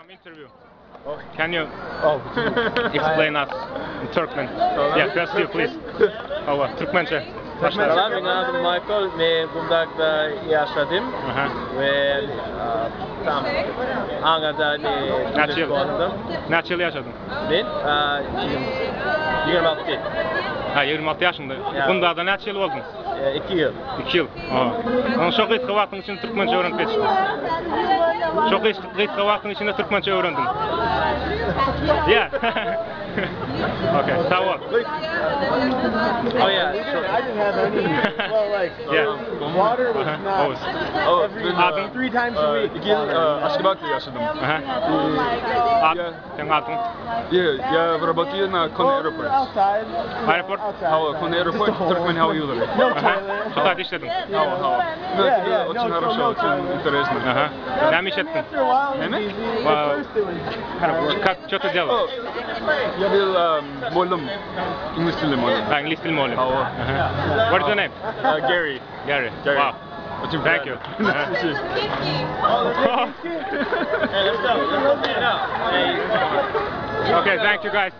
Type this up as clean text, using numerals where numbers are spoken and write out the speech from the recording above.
Some interview. Can you explain us in Turkmen? Yeah, first you please. Hawa, türkmençe. Başla. Salam, meniň adym Michael. Men Gumdagda ýaşadym Aha. we tam Aňada Näçe ýyl? Näçe ýyl ýaşadyň? Men 26. Ha, 26 ýaşyňda. Ýa. Gumdagda näçe ýyl bolduň? 2 ýyl. 2 ýyl. Aha. Onuň şo gysga wagtyň içinde türkmençe öwrenip geçdiň. Şo gysga wagtyň içinde türkmençe öwrendiň. Yeah. Okay, sag bol. Oh yeah, sure. I didn't have any. Well, like Yeah. water was Aha, not. Oğuz. Oh, Every, ben, Adın? three times a week. 2 ýyl Aşgabatda ýaşadym. Aha. Ad, Yeah. seň adyň? Yeah, я работаю на Kony Well, Airport. outside. Airport? Outside. Hawa, Kony Airport, Just a hole. Türkmen hava ýollary. No Aha. toilet. Şu taýda işlediň. Hawa, hawa. No, Yeah, это yeah, было очень no, хорошо, no очень toilet. интересно. Aha. No, Näme iş etdiň? After a while, it was Näme? easy. Wow. At first it was hard work. Как, что ты делал? Oh, я был mugallym, iňlis dili mugallym. Ha, iňlis dili mugallym. Hawa. Aha. What is your name? Gary. Gary. Gary. Wow. Очень Thank you. приятно. Aha. Hey, let's go. Let's go. Hey. Okay, thank you guys.